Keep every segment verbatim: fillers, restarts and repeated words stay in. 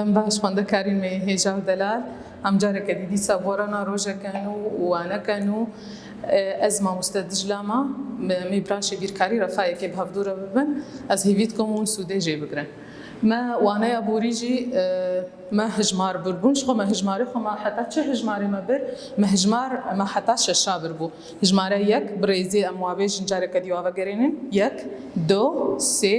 Em baş xwendekarên me hêja û delal. Em careke dî dîsa borana rojeke nû û waneke nû. E, ez mamoste Dijla me, me, me branşê bîrkarî refayekê bi hevdû re bibin. Ez hêvî dikim hûn sûdê jê bigrin. Me waneya borî jî, e, me hijmar bir bûn. Ji xwe me hijmarê xwe me heta çi hijmarê me bir, me hijmar me heta şeşa bir bû. Hijmare yek, bi rêzê em wa bêjin careke dî wa vegerênin. Yek, do, sê,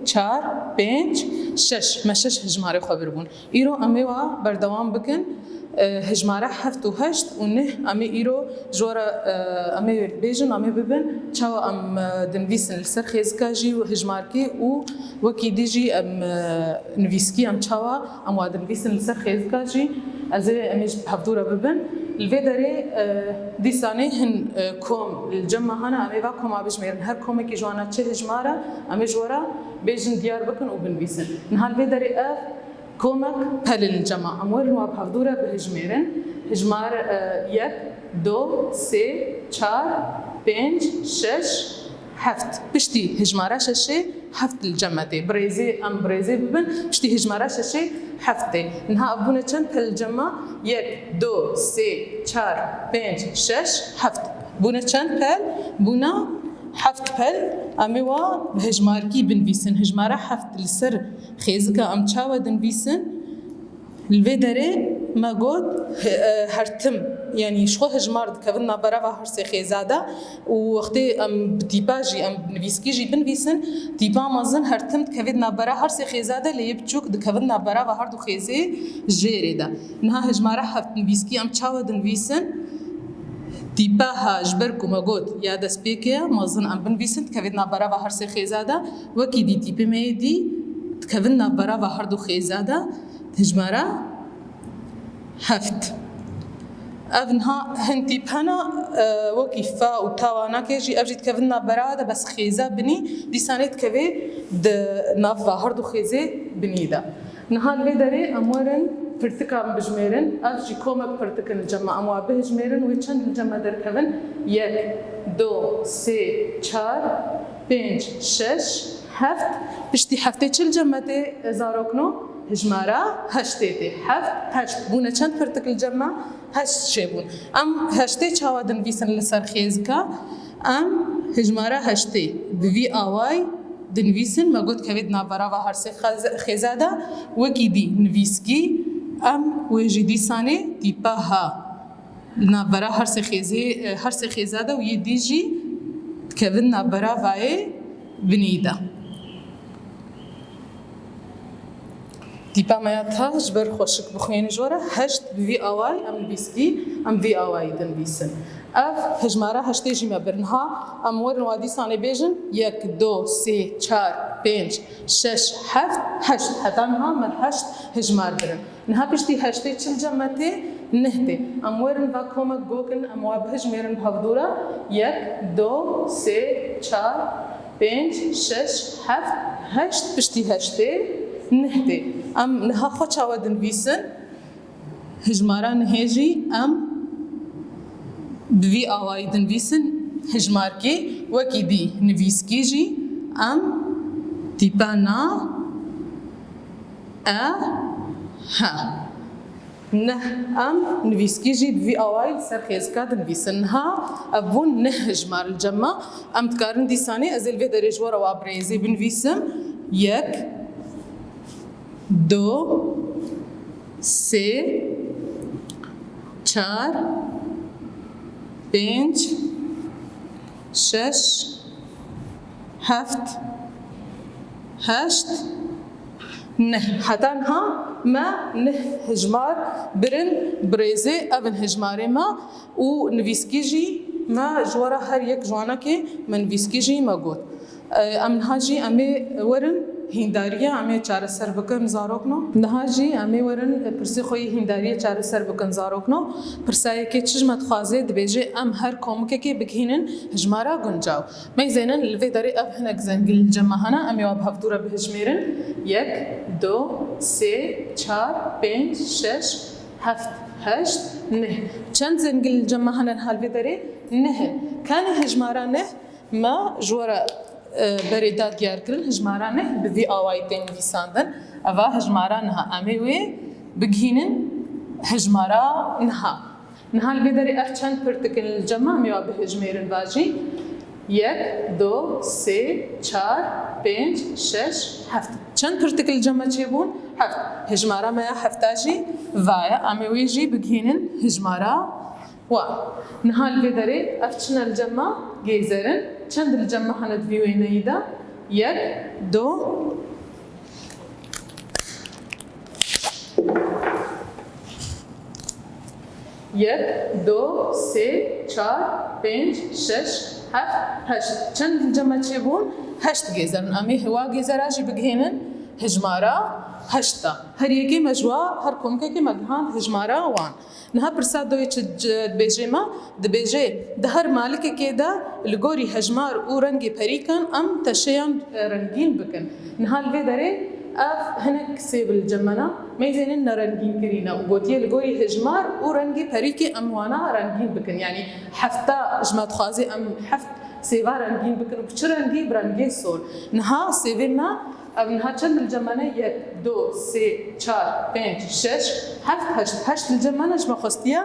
çar, pênc, şeş. Me şeş hijmarê xwe bir bûn. Îro em ê wa berdewam bikin. E, hijmare heft û heşt û neh em ê îro ji we re, e, em ê bêjin, em ê bibin. Çawa em, e, dinivîsin li ser xêzika jî û hijmarkî û wekî dî jî em, e, nivîskî em çawa em wa dinivîsin li ser xêzika jî ez ê em ê ji hevdû re bibin. Li vê derê, e, dîsanê hin, e, kom li cem me hene, em ê va koma bijmêrin. Her komekî ji wana çi hijmar e, em ê ji we re bêjin diyar bikin û binivîsin. Niha li vê derê ev komek pelin li cem me. Em werin wa bi hevdû re bihijmêrin. Hijmar, e, yek, do, sê, çar, pênc, şeş, heft. Piştî hijmara şeşê heft li cem me tê. Bi rêzê, em bi rêzê bibin, piştî hijmara şeşê heft tê. Niha ev bûne çend pel li cem me? Yek, do, sê, çar, pênc, şeş, heft. Bûne çend pel? Bûne heft pel. Em ê wa bi hijmarkî binivîsin. Hijmara heft li ser xêzika em çawa dinivîsin? Li vê derê me got, he-, e, her tim, yanî ji xwe hijmar dikevin navbera va her sê xêza de û wextê em bi tîpa jî, em bi nivîskî jî binivîsin, tîpa mezin her tim dikevê di navbera her sê xêza de, lê yê biçûk dikevin navbera va her du xêzê jêrê de. Niha hijmara heft nivîskî em çawa dinivîsin? Tîpa ha ji ber ku me got ya destpêkê ye, mezin em binivîsin, dikevê di navbera va her sê xêza de, wekî dî tîpê me yê dî dikevin navbera va her du xêza de. Hijmara heft. Ev niha hin tîp hene, e, wekî fa û ta wanakê jî, ev jî dikevin navbera de, bes xêza binî, dîsanê dikevê di nav va her du xêzê binî de. Niha li vê derê em werin pirtikan bijmêrin. Ev jî komek pirtik in li cem me. Em wa bihijmêrin, wê çend li cem me derkevin? Yek, do, sê, çar, pênc, şeş, heft. Piştî heftê çi li cem me tê, e, zarokno? Hijmara heştê tê. Heft, heşt. Bûne çend pirtik li cem me? Heşt çêbûn. Em heştê çawa dinivîsin li ser xêzika? Em hijmara heştê bi vî awayî dinivîsin. Me got kevê di navbera va her sê xeze-, xêza de, wekî dî nivîskî, em wê jî dîsanê tîpa ha li navbera her sê xêzê, her sê xêza de û yê dî jî dikevin navbera vayê binî de. Tîpa me ya ta ji ber xweşik bixwînin ji we re, heşt bi vî awayî em nivîskî, em vî awayî dinivîsin. Ev hijmara heştê jî me bir. Niha em werin wa dîsanê bêjin, yek, do, sê, çar, pênc, şeş, heft, heşt. Heta niha me heşt hijmar birin. Niha piştî heştê çi li cem me tê? Neh tê. Em werin va komek gokin, em wa bihijmêrin bi hevdû re. Yek, do, sê, çar, pênc, şeş, heft, heşt, piştî heştê neh tê. Em niha xwe çawa dinivîsin? Hijmara nehê jî em bi vî awayî dinivîsin, hijmarkê, wekî dî nivîskî jî em tîpa na, e, he. Neh, em nivîskî jî bi vî awayî li ser xêzika dinivîsin. Niha ev bûn neh hijmar li cem me. Em dikarin dîsanê, ez ê li vê derê ji we re wa bi rêzê binivîsim. Yek, du, sê, çar, pênc, şeş, heft, heşt, neh. Heta niha me neh hijmar birin bi rêzê, ev in hijmarê me û nivîskî jî me ji we re her yek ji wanekê me nivîskî jî me got. E, em niha jî em ê werin hîndariya em ê çareser bikin zarokno. Niha jî em ê werin pirsê xwe yê hîndariyê çareser bikin zarokno. Pirsa yekê çi ji me dixwaze, dibêje em her komikekê bigihînin hijmara guncaw. Meyzênin li vê derê ev hinek zengil li cem me hene, em ê wa bi hevdû re bihijmêrin. Yek, du, sê, çar, pênc, şeş, heft, heşt, neh. Çend zengil li cem me hene niha li vê derê? Neh in. Kenê hijmara neh me ji we re, e, berê da diyar kirin, hijmara neh bi vî awayî tê nivîsandin. Eva hijmara niha. Em ê wê bigihînin hijmara niha. Niha li vê derê ev çend pirtik in li cem me, em ê wa bihijmêrin, vajî. Yek, do, sê, çar, pênc, şeş, heft. Çend pirtik li cem me çêbûn? Heft. Hijmara me ya hefta jî va ye. Em ê wê jî bigihînin hijmara wan. Niha li vê derê ev çi ne li cem me? Gêzer in. Çend li cem me hene di vî wêneyî de? Yek, do, yek, do, sê, çar, pênc, şeş, heft, heşt. Çend li cem me çêbûn? Heşt gêzer in. Em ê wa gêzera jî bigihînin hijmara heşta. Her yekê me ji wa, her komkekê me gihand hijmara wan. Niha pirsa doyê çi dibêjê me? Dibêjê, di her malikekê de li gorî hejmar û rengê perîkan em teşeyan, e, rengîn bikin. Niha li vê derê ev hinek sêv li cem me ne, meyzênin nerengîn kirîne û gotiye li gorî hejmar û rengê perîkê em wana rengîn bikin. Yanî hefta ji me dixwaze em heft sêva rengîn bikin û bi çi rengî? Bi rengê sor. Niha sêvê me Ev niha çend li cem me ne? Yek, do, sê, çar, pênc, şeş, heft, heşt. Heşt li cem me ne, ji me xwestiye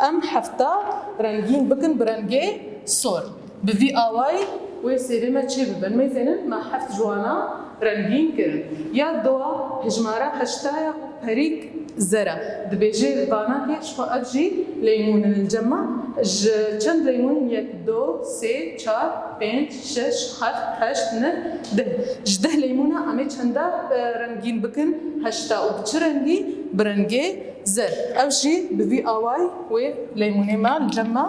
em hefta rengîn bikin bi rengê sor. Bi vî awayî wê sêvê me çê bibin. Meyzênin me heft ji wana rengîn kirin. Ya dowa hijmara heşta ye û perîk zer e. Dibêje vanakê ji xwe ev jî leymûn in li cem me. Ji çend leymûn in? Yek, do, sê, çar, pênc, şeş, heft, heşt, neh, deh. Ji deh leymûna em ê çenda, e, rengîn bikin? Heşta. Û bi çi rengî? Bi rengê zer. Ev jî bi vî awayî wê leymûnê me li cem me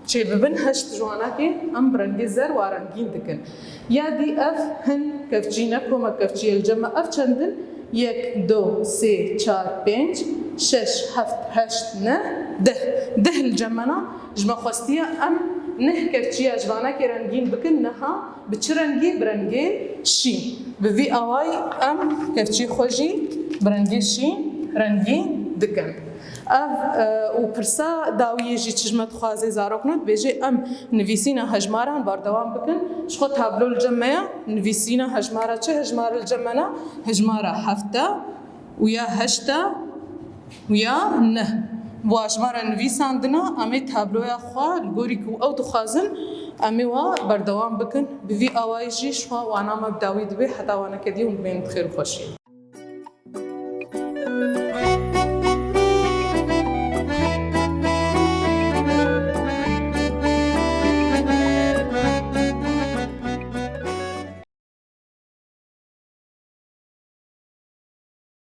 çêbibin. Heşt ji wanakê em bi rengê zer wa rengîn dikin. Ya dî ev hin kevçî ne, komek kevçî ye li cem me. Ev çend in? Yek, do, sê, çar, pênc, şeş, heft, heşt, neh, deh. Deh li cem me ne. Ji me xwestiye em neh kevçiya ji vanakê rengîn bikin. Niha bi çi rengî? Bi rengê şîn. Bi vî awayî em kevçî xwe jî bi rengê şîn rengîn dikin. Ev, e, û pirsa dawiyê jî çi ji me dixwaze? Zarokno dibêje em nivîsîna hejmaran berdewam bikin. Ji xwe tablo li cem me ye. Nivîsîna hejmara çi? Hejmara li cem me ne. Hejmara hefta û ya heşta û ya neh. Wa ji me re nivîsandina, em ê tabloya xwe li gorî ku ew dixwazin, em ê wa berdewam bikin. Bi vî awayî jî ji xwe wana me bi dawî dibe heta waneke dî hûn bimînin bi xêr û xweşiyê.